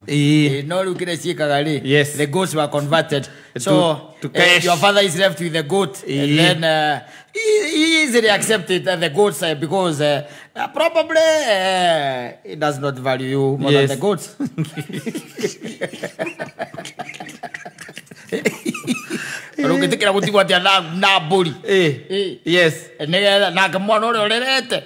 No rĩu kĩrĩa ciĩkaga rĩ, Yes. the goats were converted so to cash. Your father is left with the goat and then he easily accepted the goats because probably he does not value you more Yes. than the goats. Rũngĩtĩkĩra gũtigwo atĩa na mbũri? Yes. Nĩgetha nake mwana ũrĩa ũrerete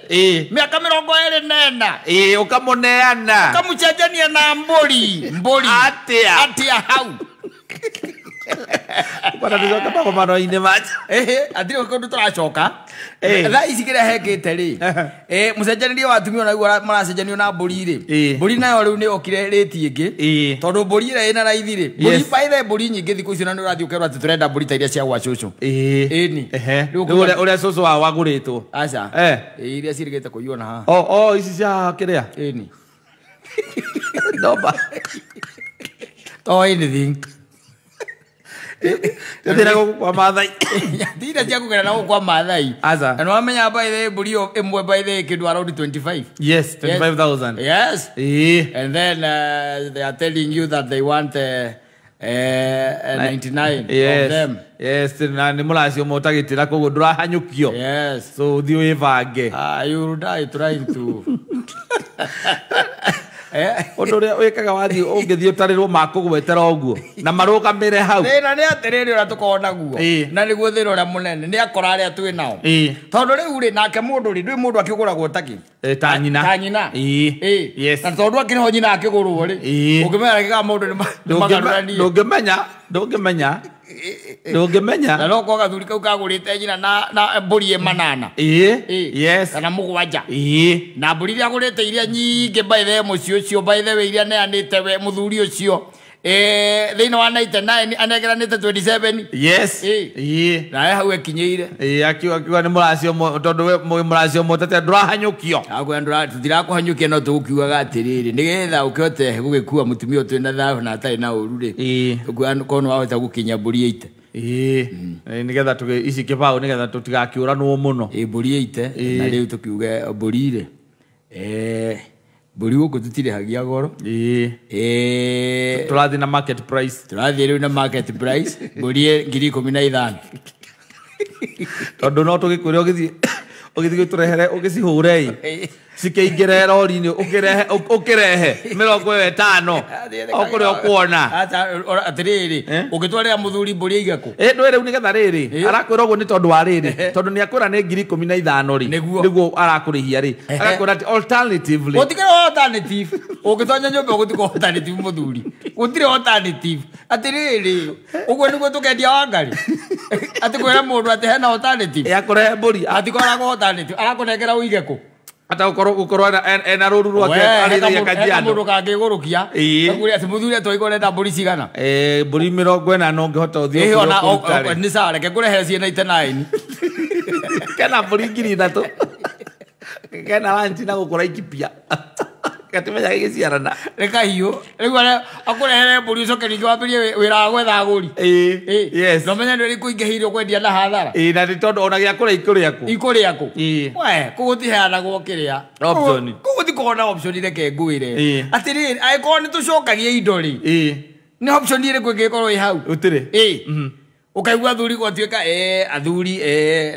mĩaka 24 Ũkamũneana. Ũkamũcenjania na mbũri. Mbũri. Atĩa? Atĩa hau? Bwana tũcoke magomano-inĩ macho. Hatirĩ kũndũ tũracoka. Thaa ici kĩrĩa hekĩte rĩ, mũcenjanĩrie wa atumia onaguo maracenjanio na mbũri rĩ, mbũri nayo rĩu nĩ yokire rĩti ĩngĩ, tondũ mbũri ĩrĩa ĩna raithi rĩ, mbũri by the way, mbũri nyingĩ thikũ ici na nĩ ũrathiĩ ũkerwo atĩ tũrenda mbũri ta iria cia gwa cũcũ. Ĩni. Rĩu Rĩu ũrĩa cũcũ wao wagũrĩtwo. Aca. Iria cirĩgĩte kũiywo na haha. O ici cia kĩrĩa? Ĩni. Ndomba. To anything. Tũthire gũkũ kwa Maathai. Tira cia kũgera na gũkũ kwa Maathai. Aca. Na nĩwamenya by the way, mbũri ĩyo ĩmwe by the way kĩndũ around 25. Yes, 25,000. Yes. And then they are telling you that they want 99 of them. Yes, na nĩ mũracio ũmwe ũtagĩtĩra koguo ndũrahanyũkio. Yes. So ũthiĩ wĩbange. You will die trying to. Ũndũ ũrĩa wĩkaga wathiĩ ũngĩthiĩ ũtarĩrwo makũgwetera ũguo na marũgamĩre hau. Thĩna nĩ atĩrĩrĩ ũrĩa tũkoragwo naguo. Na nĩguo thĩna ũrĩa mũnene nĩ akora arĩa twĩ nao. Tondũ rĩu rĩ nake mũndũ rĩ ndũĩ mũndũ akĩgũragwo takĩ. Ta nyina. Ta nyina. Yes. Na tondũ akĩrĩ ho nyina akĩgũrwo rĩ. Ũngĩmenya gĩkaga mũndũ nĩ magarũranie. Ndũngĩmenya, ndũngĩmenya. Ndũngĩmenya. Na no korwo gathuri kau kagũrĩte nyina na mbũri ĩ manana. Yes. Kana mũgwanja. Na mbũri iria agũrĩte iria nyingĩ by the way mũciĩ ũcio by the way iria aneanĩte we mũthuri ũcio. Thĩinĩ wa 99 anengeranĩte 27. Yes. Na he hau ekinyĩire. Akiuga nĩ mũracio ũmwe, tondũ we mũracio ũmwe ũtete ndũrahanyũkio. Akwĩra tũtirakũhanyũkia no tũgũkiugaga atĩrĩrĩ, nĩgetha ũkĩhote gũgĩkua mũtumia ũyũ twĩna thayũ na atarĩ na ũru rĩ. Ũkuona korwo nĩ wahota gũkinya mbũri ĩite. Nĩgetha ici kĩbaũ nĩgetha tũtigakĩũranwo mũno. Mbũri ĩite, na rĩu tũkiuge mbũri rĩ. Mbũri gũkũ tũtirĩhagia goro. Tũrathiĩ na market price. Tũrathiĩ rĩu na market price. Mbũri ĩ ngiri ikũmi na ithano. Tondũ no tũgĩkwĩre ũgĩthiĩ gũtũrehere, ũgĩcihũre ĩ. Cikĩingĩre rori-inĩ, ũkĩrehe mĩrongo ĩyo ĩtano. O kũrĩa ũkuona. Aca, atĩrĩrĩ, ũngĩtwarĩra mũthuri mbũri aige kũ? Ndũĩ rĩu nĩgetha rĩrĩ, arakwĩra ũguo nĩ tondũ wa rĩrĩ, tondũ nĩ akwĩra nĩ ngiri ikũmi na ithano rĩ. Nĩguo. Nĩguo arakũrĩhia rĩ. Agakwĩra atĩ alternatively. Gũtikĩrĩ alternative. Ũngĩtonya nyũmba gũtikĩ alternative mũthuri. Gũtirĩ alternative. Atĩrĩrĩ, ũguo nĩguo tũkendia Wangari. Atĩ kwĩra mũndũ atĩ hena alternative. Akũrehe mbũri. Atikoragwo alternative. Arakũnengera ũige kũ? Ata gũkorwo ena rũru rwake We, arĩithagia heka Kajiado. mũndũ kangĩgũrũkia. Kaguria atĩ mũthuri atĩ waigua ũrenda mbũri cigana? Mbũri mĩrongo ĩna no ngĩhota ũthiĩ ũkĩrĩa Ona, ũkũruta rĩ. nĩ sawa, reke ngũrehere ciĩ 99. Kena mbũri ngiri ithatũ. Kena lanchi na gũkũra ikipia. Gatimenya gĩgĩciarana. Nĩ kahiũ. Rĩu akũrehere mbũri ũcoke ningĩ wambĩrĩrie wĩra wa gwetha agũri. Yes. Na ũmenye nĩ ũrĩkũ ingĩhĩirwo kwendia na hathara. Na nĩ tondũ ona gĩa kũrĩa ikũrĩa kũ? Ikũrĩa kũ? We, kũu gũtiheanagwo kĩrĩa. Option. Kũu gũtikoragwo na option reke ngwĩre. Atĩrĩrĩ, angĩkorwo nĩ tũcokagia indo rĩ, nĩ option ĩrĩkũ ĩngĩkorwo ĩ hau? Gũtirĩ. Ũkaigua athuri gwatuĩka, athuri,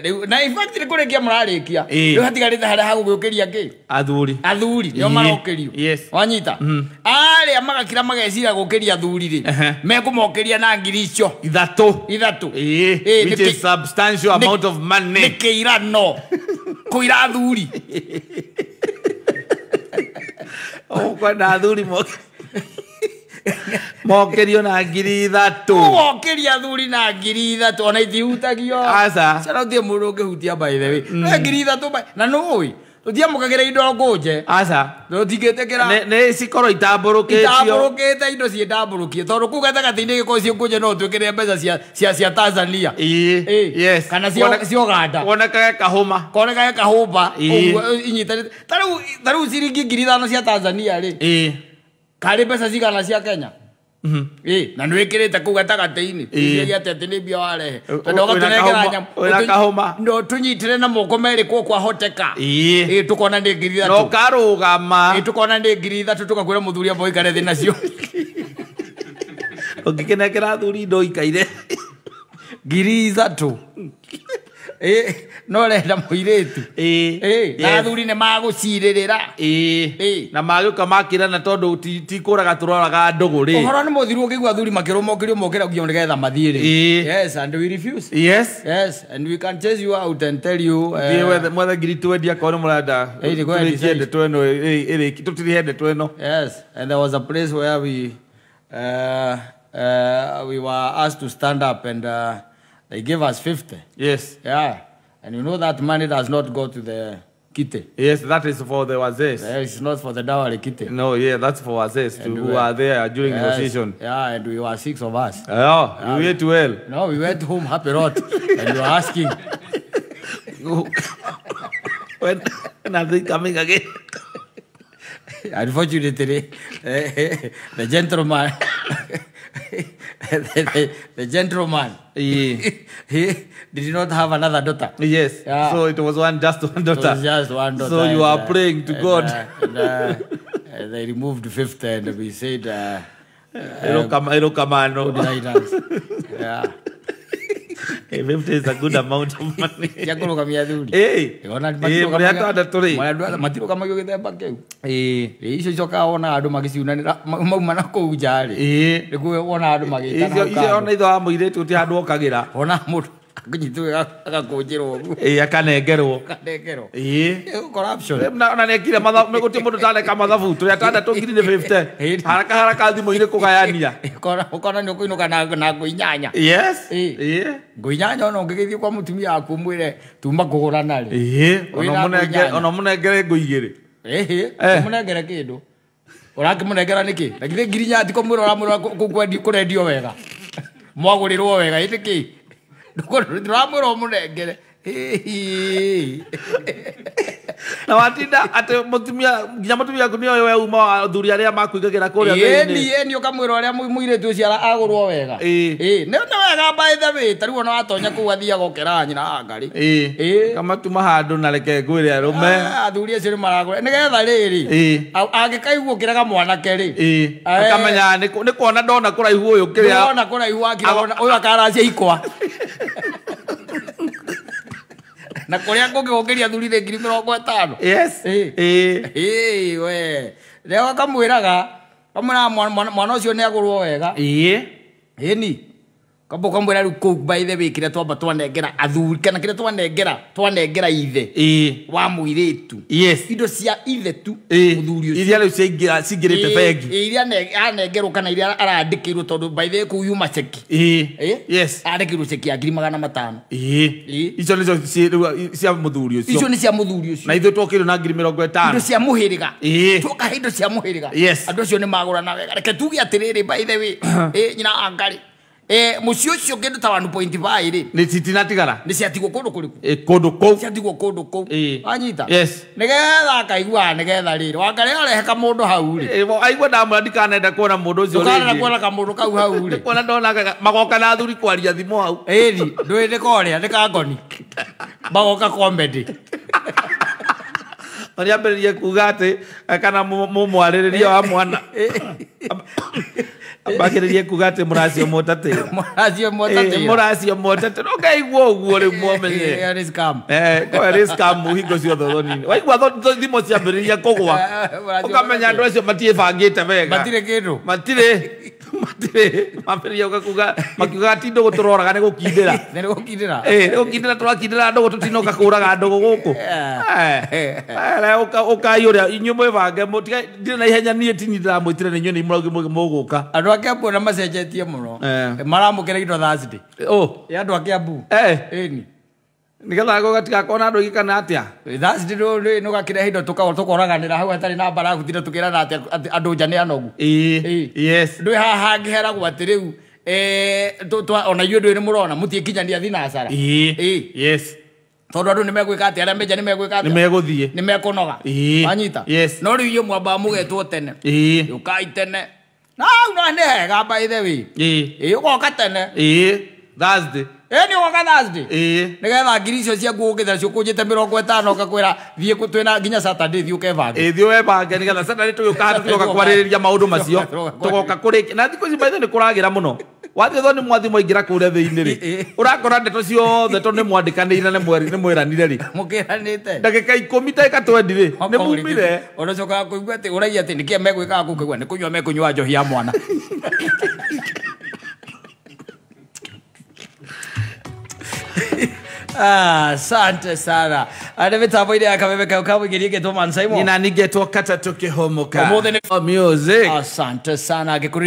rĩu, na in fact nĩ kũrĩkia mũrarĩkia. Rĩu hatigarĩte harĩa ha gũgĩũkĩria kĩ? Athuri. Athuri, nĩo marokĩrio. Wanyita? Arĩa magakira mageciria gũkĩria athuri rĩ, mekũmokĩria na ngiri icio. Ithatũ. Ithatũ. Which is substantial amount of money. Nĩ kĩirano. Kũira athuri. Ũkwenda athuri mokĩrio na ngiri ithatũ. Ũgokĩria athuri na ngiri ithatũ, ona itihutagio. Aca. Cara ũtirĩ mũndũ ũngĩhutia by the way. We ngiri ithatũ na nũĩ, tũtiamũkagĩra indo ngũnje. Aca. Tũtingĩtĩkĩra. Nĩ cikorwo itambũrũkĩtio. Itambũrũkĩte indo ciĩtambũrũkie. Tondũ kũu gatagatĩ-inĩ gĩkorwo ciĩ ngũnje no ũtwĩkĩre mbeca cia Tanzania. Yes. Kana cia Uganda. Wonekage kahũma. Konekage kahũma. Ũguo inyitanĩte. Ta rĩu ciringi ngiri ithano cia Tanzania rĩ. Karĩ mbeca cigana cia Kenya? Na nĩ wĩkĩrĩte kũu gatagatĩ-inĩ. Ũciaria atĩ nĩ mbia warehe. Tondũ ũgatũnengera Wĩna nyamũ. wĩna kahũma. No tũnyitĩre na moko merĩ kuo kwahoteka. Tũkona nĩ ngiri No ithatũ. karũgama. Tũkona nĩ ngiri ithatũ tũkakwĩra mũthuri amba ũikare thĩ nacio. Ũngĩkĩnengera athuri indo ikaire. Ngiri ithatũ. No ũrenda mũirĩtu. Na athuri nĩ magũcirĩrĩra. Na magĩũka makĩrana tondũ ti kũraga tũroraga ndũgũ rĩ. Ũhoro nĩ mũthiru ũkĩigua athuri makĩrũma ũkĩrio mokĩragio nĩgetha mathiĩ rĩ. Yes, and we refuse. Yes. Yes, and we can chase you out and tell you. Thiĩ wethe mwethe ngiri twendi akorwo nĩ mũrenda. Ĩĩ, go ahead, Tũrĩkie ndeto ĩno ĩrĩki tũtirihe ndeto ĩno. Yes, and there was a place where we were asked to stand up and they gave us 50. Yes. Yeah, and you know that money does not go to the kitty. Yes, that is for the wazee. It's not for the dowry kitty. No, yeah, that's for wazee who are there during negotiation. Yeah, and we were 6 of us. Oh, you ate well. No, we went home happy rot and we were asking. When are they coming again? Unfortunately, the gentleman, the gentleman, he did not have another daughter. Yes. Yeah. So it was just one daughter. It was just one daughter. So you are praying to God. And they removed 50, and we said, "Erokamano." Yeah. 50 is a good amount of money. Ciakũrũgamia athuri. Matirũgamagio gĩthemba kĩu. Icio icokaga wonaga andũ magĩciunanĩra mauma na kũu nja rĩ. Nĩguo wonaga andũ magĩtana hau Icio ona ithe wa mũirĩtu ti handũ okagĩra. Wona mũndũ akũnyitwo agakũnjĩrwo ũguo. Akanengerwo. Akanengerwo. Corruption. Na nĩekire mathabu, gũtirĩ mũndũ ũtaneka mathabu, tũrĩ atandatũ ngiri nĩ 50. Haraka haraka thimũ-inĩ kũgayania. Ũkona nĩ ũkũinũka na ngũ inyanya. Yes. Ngũ inyanya ona ũngĩgĩthiĩ kwa mũtumia waku ũmwĩre tuma kũgũrana rĩ. Ona mũnengere ngũ igĩrĩ. Ũmũnengere kĩndũ. Ũrakĩmũnengera nĩkĩ? Na githĩ ngiri inyanya ti kũmwĩra ũramwĩra kũu kũrendio wega. Mwagũrĩrwo wega ĩndĩ kĩ? Ndũramwĩra ũmũnengere. Na watinda atĩ mũtumia nginya mũtumia waku nĩoĩ we uma wa athuri arĩa makũingagĩra kũrĩa thĩinĩ. Ĩni ũkamwĩra ũrĩa mũirĩtu ũcio agũrwo wega. Nĩ wega by the way, ta rĩu ona watonya kũu athiaga ũkeraga nyina Wangarĩ. Kamatuma handũ na reke ngwĩre arũme. Athuri acio nĩ maragũra nĩgetha rĩrĩ angĩkaigua ũkĩrega mwanake rĩ. Akamenya nĩ kuona ndona kũraihu ũyũ kĩrĩa. Ndona kũraihu wakira ũyũ akaracia ikwa. Na kũrĩa kũngĩgũkĩria athuri nĩ ngiri 50. Yes. We. Rĩo akamwĩraga, kamwĩraga mwana ũcio nĩ agũrwo wega. Ĩni. Kamba ũkamwĩra rĩu kũu by the way kĩrĩa twamba twanengera athuri kana kĩrĩa twanengera ithe wa mũirĩtu. Yes. Indo cia ithe tu mũthuri ũcio. Iria rĩu cingĩrĩte bengi. Iria anengerwo kana iria arandĩkĩirwo tondũ by the way kũu yuma ceki. Yes. Andĩkĩirwo ceki ya ngiri 500. Icio nĩcio cia mũthuri ũcio. Icio nĩ cia mũthuri ũcio. Na ithuĩ twokĩirwo na ngiri 50. Indo cia mũhĩrĩga. Twoka indo cia mũhĩrĩga. Andũ acio nĩ magũrana wega. Reke tuge atĩrĩrĩ by the way nyina Wangarĩ. Mũciĩ ũcio kĩndũ ta 1.5 rĩ. Nĩ citinatigara. Nĩ ciatigwo kũndũ kũrĩkũ? Kũndũ kũu. Ciatigwo kũndũ kũu. Wanyita? Yes. Nĩgetha akaigua nĩgetha rĩrĩ. Wangarĩ arehe kamũndũ hau rĩ. Aigua ndamwĩra ndikanenda kuona mũndũ ũcio rĩngĩ. Ndũkanenda kuona kamũndũ kau hau rĩ. Kuona ndona magoka na athuri kwaria thimũ hau. Ĩni, ndũĩ nĩ korĩa nĩ kangoni. Magoka comedy. Na nĩambĩrĩrie kuga atĩ kana mũmwarĩrĩria wa mwana. Ambagĩrĩrie kuga atĩ mũracio mũtatĩra. Mũracio mũtatĩra. Mũracio mũtatĩra. Ũkaigua ũguo rĩu mũmenye. Ĩyo nĩ scam. Kwa nĩ scam hingo ciothe thoni-inĩ. Waigua thimũ ciambĩrĩria kũgwa. Ũkamenya andũ acio matiĩbangĩte wega. Matirĩ kĩndũ. Matirĩ. Mambĩrĩria kuga makiuga ti ndũgũ tũroraga nĩ gũkindĩra. Nĩ gũkindĩra. Nĩ gũkindĩra tũrakindĩra ndũgũ tũtinoka kũraga ndũgũ gũkũ. Ũkai ũrĩa inyuĩ mwĩbange ndirĩ na ihenya niĩ tini ndĩramwĩtire nĩ inyuĩ nĩ mũgũka. Andũ a Kiambu ona macenjetie mũno. Maramũkĩra indo Thursday. Andũ a Kiambu. Ĩni. Nĩgetha gũgatigakorwo na andũ aingĩ kana atĩa? Thursday nĩ ũgakĩrehe indo tũkoraganĩra hau hatarĩ na mbara gũtinda tũkĩrana atĩ andũ nja nĩ anogu. Yes. Ndũĩ haha hangĩheragwo atĩ rĩu ona inyuĩ ndũĩ nĩ mũrona mũtiĩkinyania thinacara. Yes. Tondũ andũ nĩ megwĩka atĩa arĩa menja nĩ megwĩka atĩa? Nĩ megũthiĩ. Nĩ mekũnoga. Wanyita? Yes. No rĩu inyuĩ mwambaga mũgetwo tene. Ũkai tene. Na hau no nĩ hega by the way. Ĩĩ. Ĩ ũgoka tene. Ĩĩ. Thursday. Ĩ nĩ ũgoka Thursday. Ĩĩ. Nĩgetha ngiri icio ciaku ũkĩthera ciũkũnjĩte 50 ũkakwĩra thiĩ twĩna nginya Saturday thiĩ ũkebange. Ĩĩ thiĩ webange nĩgetha Saturday tũgĩũka haha tũgoka kwarĩrĩria maũndũ macio. Tũgoka kũrĩkia. Na thikũ ici by the way nĩ kũragĩra mũno. Wathiĩ tondũ nĩ mwathiĩ mwaingĩra kũrĩa thĩinĩ rĩ. Ũrakora ndeto ciothe tondũ nĩ mwandĩkanĩire na nĩ mwĩranire rĩ. Mũkĩranĩte. Ndagĩka 10 ndagĩka 20 rĩ. Nĩ mumire. Ũracokaga kũigua atĩ ũragia atĩ nĩkĩĩ megwĩkaga kũu ũkaigua nĩ kũnyua mekũnyua njohi ya mwana. Asante sana. Ane mitambo-inĩ ya Kameme kau kamũingĩrie ngetwo Man Simon. Nina ningetwo Katatũ Kĩhũmũka. Ũmũthĩ nĩ Music. Asante sana. Ngĩkũrĩria